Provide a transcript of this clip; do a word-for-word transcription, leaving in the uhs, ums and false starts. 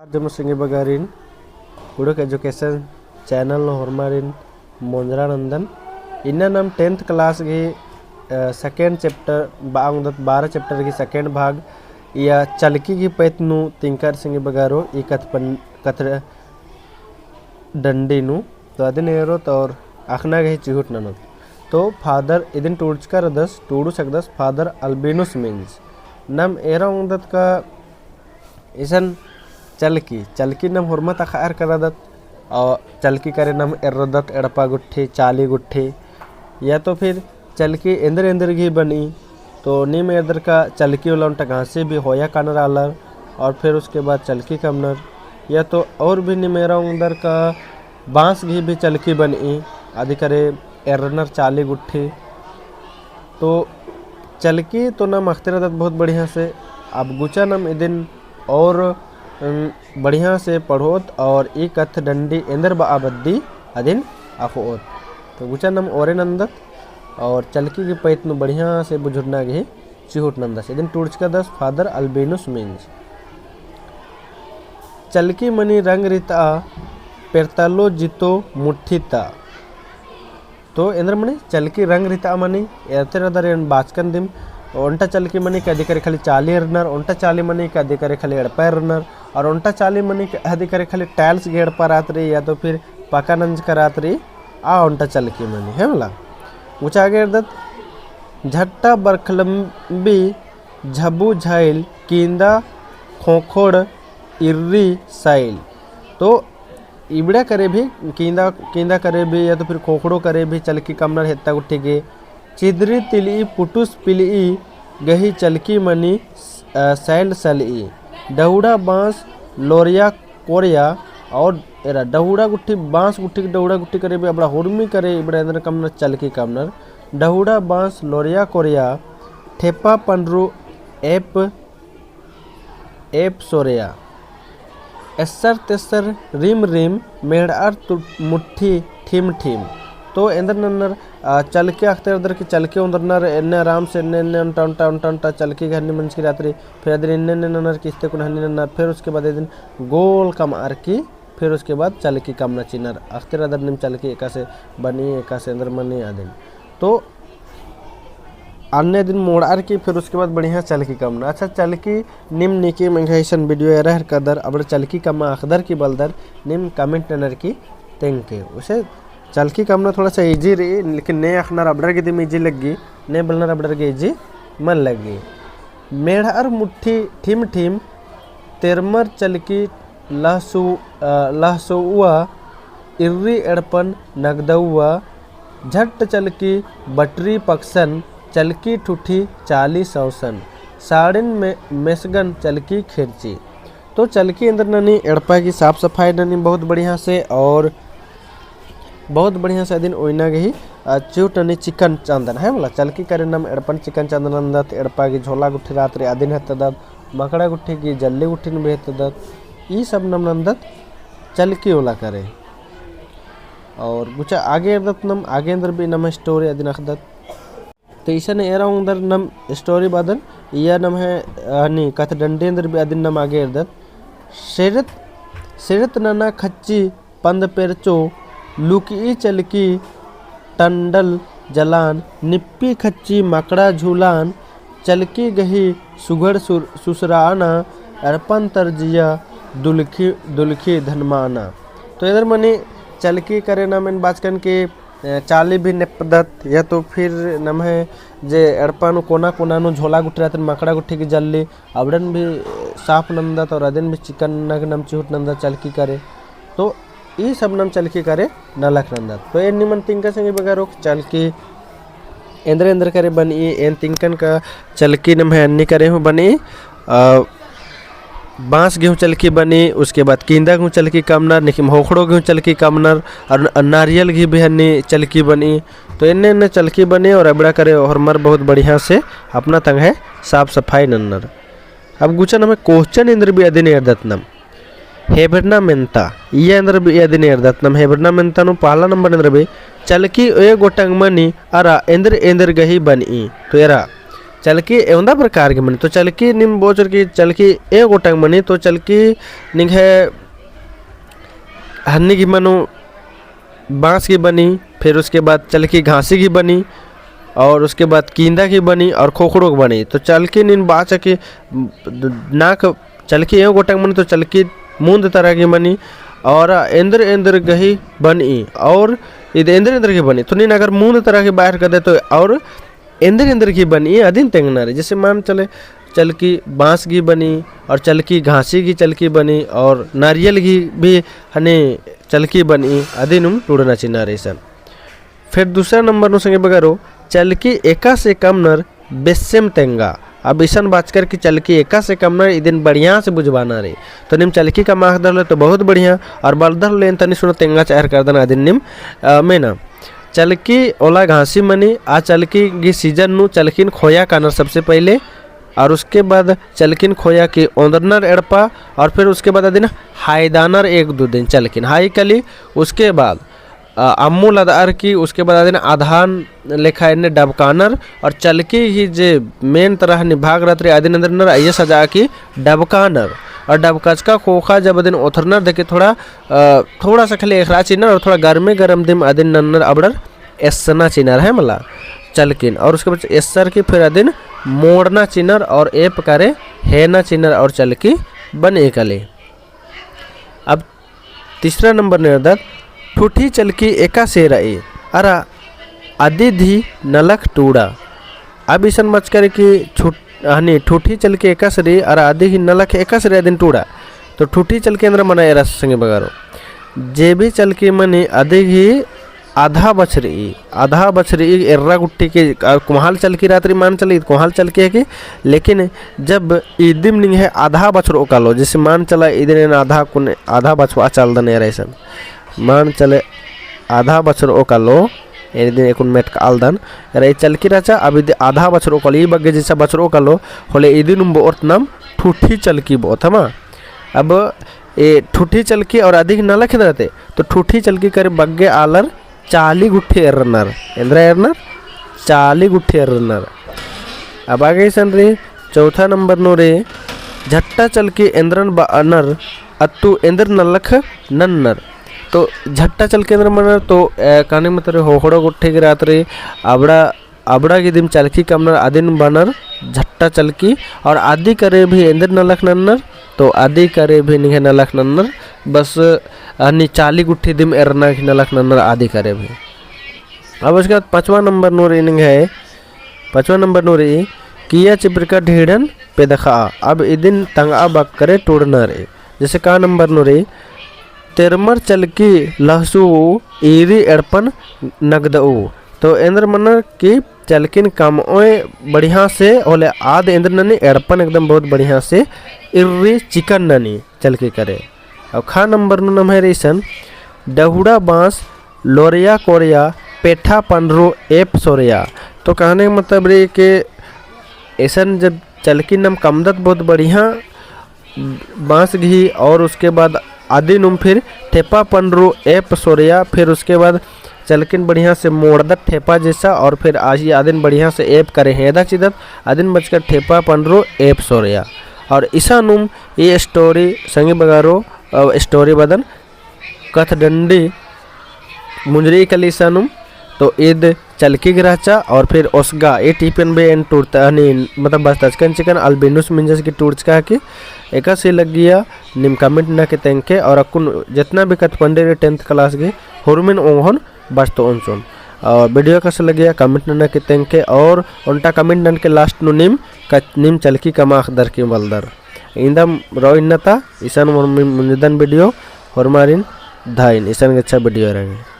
जम्मो संगी बगारिन, कुँड़ुख़ education channel नू होरमारिन मोंजरा नन्दन। इन्ना नम tenth class गही, अ, second chapter बआ ओंगदत, बारह chapter गही second भाग, या चलकी गही पैत नू तिंकर संगी बगारो, ई कत्थ पन-, कत्थ डंडी नू। तो अदिन एरोत और अख़ना गही चिहुट ननोत। तो father इदिन टूड़चका रअदस, टूड़ुस अख़दस, Father Albinus मेंज। नम एरा ओंगदत का इसन चलकी, चलकी नम होरमत अख़ार करदत, और चलकी करे नम एर्रदत एड़पा गुट्ठी, चाली गुट्ठी, या तो फिर चलकी एन्देर एन्देर गही बनी, तो नीम एरदर का चलकी वाला ओन्टा घासी भी होया कानर आलर, और फिर उसके बाद चलकी कमनर, या तो और भी नीम एरा ओंगदर का बाँस गही भी चलकी बनी, अदी करे एर्रनर चाली गुट्ठी। तो चलकी तो नम अख़ते रअदत बहुत बढ़िया से। अब गुचा नम इदिन और, उम, बढ़िया से पढ़ोत और ई कत्थ डंडी एन्देर बआ बद्दी अदिन अख़ोत। तो गुचा नम ओरे नन्दत और चलकी गही पैत नू बढ़िया से बुझुरना गही चिहुट नन्दस। इदिन टूड़चका रअदस Father Albinus मेंज। चलकी मनी रंग रितआ, पेरतलो जितो मुट्ठी ता। तो एन्देर मनी चलकी रंग रितआ मनी, एरते रअदर एन बाचकन दिम, ओन्टा चलकी मनी का अदी करे खाली चाली एर्रनर, ओन्टा चाली मनी का अदी करे खाली एड़पा एर्रनर, और ओन्टा चाली मनी का अदी करे खाली tiles गही एड़पा रअत रई, या तो फिर पक्का नंजका रअत रई, आ ओन्टा चलकी मनी, है मला? गुचा आगे एरदत, झट्टा बरखलम्बी झबु झाइल, कींदा खोखोड़ इर्री साइल। तो इबड़ा करे भी कींदा, कींदा करे भी या तो फिर खोखड़ो करे भी चलकी कमनर हेत्ता गुट्ठी गे। चिदरी तिलई पुटुस पिलई गही चलकी मनी, अ, साइल सलई। डहुड़ा बाँस लोरिया कोरिया और एरा डहुड़ा गुट्ठी, बाँस गुट्ठी, डहुड़ा गुट्ठी करे भी अबड़ा हुरमी करे, इबड़ा एन्देर कमनर चलकी कमनर। डहुड़ा बाँस लोरिया कोरिया, ठेपा पंडरू एप, एप सोरिया। एस्सर तेस्सर रिम रिम, मेड़अर तु-, मुट्ठी ठिम ठिम। तो एन्देर नन्नर, आ, चलकी अख़ते रअदर की चलकी ओन्दरनर, एन्ने आराम से एन्ने, एन्ने ओन्टा, ओन्टा, ओन्टा, ओन्टा चलकी गही हन्नी मंजकी रअत रई। फिर अदिन एन्ने, एन्ने नन्नर किस्ते कुन हन्नी नन्नर। फिर उसके बाद एदिन गोल कमअर की फिर उसके बाद चलकी कमना चिअनर। अख़ते रअदर नीम चलकी एकासे बनी, एकासे एन्देर मनी अदिन। तो अन्ने दिन मोड़अर की फिर उसके बाद बढ़िया चलकी कमना। अच्छा, चलकी नीम नीकी मंगा इसन video एरा हेलरदर, अबड़ा चलकी कमआ अख़दर की बलदर, नीम comment ननर की तेंगके। उसे चलकी कमना थोड़ा सा easy रई, लेकिन ने अख़नर अबड़र गे दिम easy लग्गी, ने बलनर अबड़र गे easy मल लग्गी। मेड़अर मुट्ठी ठिम ठिम, तेरमर चलकी लहसु-, अ, लहसुआ, इर्री एड़पन नगदउआ, झट चलकी बटरी पकसन, चलकी ठुठी चाली सौंसन, साड़िन में मेसगन चलकी खेरची। तो चलकी एन्देर ननी एड़पा की साफ सफाई ननी बहुत बढ़िया से और बहुत बढ़िया से अदिन ओइना गही, अ, चिहुट ननी चिकन चान्दन है मला। चलकी करे नम एड़पन चिकन चान्दन नन्दत, एड़पा की झोला गुट्ठी रअत रई अदिन हेत्तदत, मकड़ा गुट्ठी की जल्ली गुट्ठिन भी हेत्तदत, ई सब नम नन्दत चलकी ओला करे। और गुचा आगे एरदत नम, आगे एन्देर भी नम story अदिन अख़दत। तो इसन एरा ओंगदर नम story बअदन, इया नम्है, अ, हनी कत्थ डंडी एन्देर भी अदिन नम आगे एरदत। सेरत, सेरत नना खच्ची पंद पेरचो, लुकई चलकी टंडल जलान, निप्पी खच्ची मकड़ा झूलान, चलकी गही सुघड़ सुर-, सुसराना, एड़पन तर जिया दुलखी, दुलखी धनमाना। तो एन्देर मनी चलकी करे नम एन बाचकन के अ, चाली भी नेप्पदत, या तो फिर नम्है जे एड़पा नू कोना कोना नू झोला गुट्ठी रअदन, मकड़ा गुट्ठी की जल्ली, अबड़न भी, अ, साफ नन्दत और अदिन भी चिकन नग नम चिहुट नन्दत चलकी करे। तो ई सब नम चलकी करे नलख नन्दत। तो एन निमन तिंका संगी बगरो चलकी एन्देर एन्देर करे बनी, एन तिंकन का चलकी नम्है अन्नी करे हूँ बनी, अ, बाँस गही हूँ चलकी बनी, उसके बाद कींदा गही हूँ चलकी कमनर, निकिम होखड़ो गही हूँ चलकी कमनर, और न-, नारियल गही भी हन्नी चलकी बनी। तो एन्ने एन्ने चलकी बनी और अबड़ा करे होरमर बहुत बढ़िया से अपना तंग्है साफ सफाई नन्नर। अब गुचा नम्है question एन्देर भी अदिन एरदत नम। हेबरना मेन्ता, इया एन्देर भी अदिन एरदत नम हेबरना मेन्ता नू पहला नंबर एन्देर भी, चलकी ओय गोटंग मनी अरा एन्देर एन्देर गही बनी। तो एरा, चलकी एवंदा प्रकार की मनी। तो चलकी नीम बोचर की चलकी ए गोटंग मनी, तो चलकी निंग्है हन्नी की मनो बांस की बनी, फिर उसके बाद चलकी घासी की बनी, और उसके बाद कींदा की बनी और खोखड़ो की बनी। तो चलकी नीन बाचा की नाक चलकी एवं गोटंग मनी तो चलकी मूंद तरह की मनी और एन्देर एन्देर गही बनी और इद एन्देर एन्देर की बनी। तो नीन अगर मूंद तरह की बाहर कर दे तो और एन्देर एन्देर की बनी अदिन तेंगना रई। जैसे मान चले चलकी बांस की बनी और चलकी घासी की चलकी बनी और नारियल की भी हने चलकी बनी अदिन नुम टूड़ना चिअना रई इसन। फिर दूसरा नंबर नू संगी बगरो, चलकी एकासे कमनर बेस्सेम तेंगा। अब इसन बाचकर की चलकी एकासे कमनर इदिन बढ़िया से बुझबाना रई। तो नीम चलकी कमआ दर ले तो बहुत बढ़िया, और बलदर ले तनी सुनो तेंगा चार करदन अदिन नीम, अ, मेना। चलकी ओला घासी मनी, आ चलकी गी season नू चलकिन खोया कानर सबसे पहले, और उसके बाद चलकिन खोया की ओंदरनर एड़पा, और फिर उसके बाद अदिन हायदानर एक दो दिन चलकिन हाई कली। उसके बाद अ, अम्मु लदअर की उसके बाद अदिन अधान लेखा एन्ने डबकानर और चलकी ही जे main तरह निभाग रहत रई अदिन एन्देर ननर अइय्या सजा की डबकानर और डबकचका खोखा जब अदिन ओथरनर देखे थोड़ा, अ, थोड़ा सा खाली एखरा चिनर और थोड़ा गर्मे गरम दिम अदिन नन्नर अबड़र एस्सना चिनर है मला चलकिन और उसके बाद एस्सर की फिर अदिन मोड़ना चिनर और एप करे हेना चिनर और चलकी बनी कली। अब तीसरा नंबर नू रअदत, ठुठी चलकी एकासे रई, अरा अदिद ही नलख टूड़ा। अब इसन बाचकर की छुट-, हनी ठुठी चलकी एकासे रई, अरा अदिद ही नलख एकासे रई अदिन टूड़ा। तो ठुठी चलकी एन्देर मना एरा संगी बगरो। जे भी चलकी मनी अदिद ही आधा बछरी, आधा बछरी एर्रा गुट्ठी की, आ, कोंहाल चलकी रहत रई मान चले, ईद कोंहाल चलकी है कि, लेकिन जब इदिम निंग्है आधा बछरो कालो, जैसे मान चला इदिन एन आधा कुन, आधा बछवा चालदन एरा इसन। मान चले आधा बछरो कालो, एन इदिन एकुन मेटकालदन, एरा ई चलकी रहचा, अब इदि आधा बछरो कालो, ई बग्गे जैसा बछरो कालो, होले इदिन नुम बओत नाम ठुठी चलकी बओत हमा। अब ए ठुठी चलकी और अदिक नलख एन्देर रहते, तो ठुठी चलकी करे बग्गे आलर चाली गुट्ठी एरनर। एन्देर एरनर? चाली गुट्ठी एरनर। अब आगे इसन रई, चौथा नंबर नू रई, झट्टा चलकी एन्देरन बअनर, अत्तु एन्देर नलख नन्नर। तो झट्टा चलकी एन्देर मनर, तो, ए, कहने मतलब होखड़ो गुट्ठी की रहत रई, अबड़ा अबड़ा गे दिम चलकी कमनर अदिन बअनर झट्टा चलकी, और अदी करे भी एन्देर नलख नन्नर, तो अदी करे भी निंग्है नलख नन्नर, बस हनी चाली गुट्ठी दिम एरना की नलख नन्नर अदी करे भी। अब उसके बाद पाँचवा नंबर नू रई निंग्है, पाँचवा नंबर नू रई, किया चिपरका ढीढ़न पेदखा। अब इदिन तंगआ बक्करे टूड़ना रई। जैसे का नंबर नू रई, तेरमर चलकी लहसू ईरी एड़पन नगदऊ। तो एन्देर मनर कि चलकिन कमओय बढ़िया से होले आद एन्देर ननी एड़पन एकदम बहुत बढ़िया से इर्री चिकन ननी चलकी करे। और खा नंबर नू नम्है रई इसन डहुड़ा बाँस लोरिया कोरिया पेठा पनरू एप सोरिया। तो कहने का मतलब रई कि इसन जब चलकिन नम कमदत बहुत बढ़िया बाँस गही और उसके बाद अदिनुम फिर ठेपा पनरू एप सोरिया, फिर उसके बाद चलकिन बढ़िया से मोड़दत ठेपा जैसा और फिर आजी अदिन बढ़िया से एप करे हेदा चिदत, अदिन बचकर ठेपा पनरू एप सोरिया। और इसानुम ये story संगी बगारो, अ, story बअदन कथडंडी मुंजरी कली इसानुम। तो ईद चलकी गे रहचा और फिर ओसगा ए टीपन बे एन टूड़ता हनी, मतलब बचतचकन चिकन albinus मिंजस की टूड़चका की एकासे लग्गिया नीम comment नना के तेंगके। और अक्कुन जितना भी कथपंडे रई tenth class गे हुरमिन ओंगोन बचतओन चोन। और video एकासे लग्गिया comment नना के तेंगके और ओन्टा comment ननके last नू नीम कच-, नीम चलकी कमआ अख़दर की बलदर। इन्दम रओ इन्नता, इसन मुंजदन video, होरमारिन धाइन, इसन गे अच्छा video एरा गे।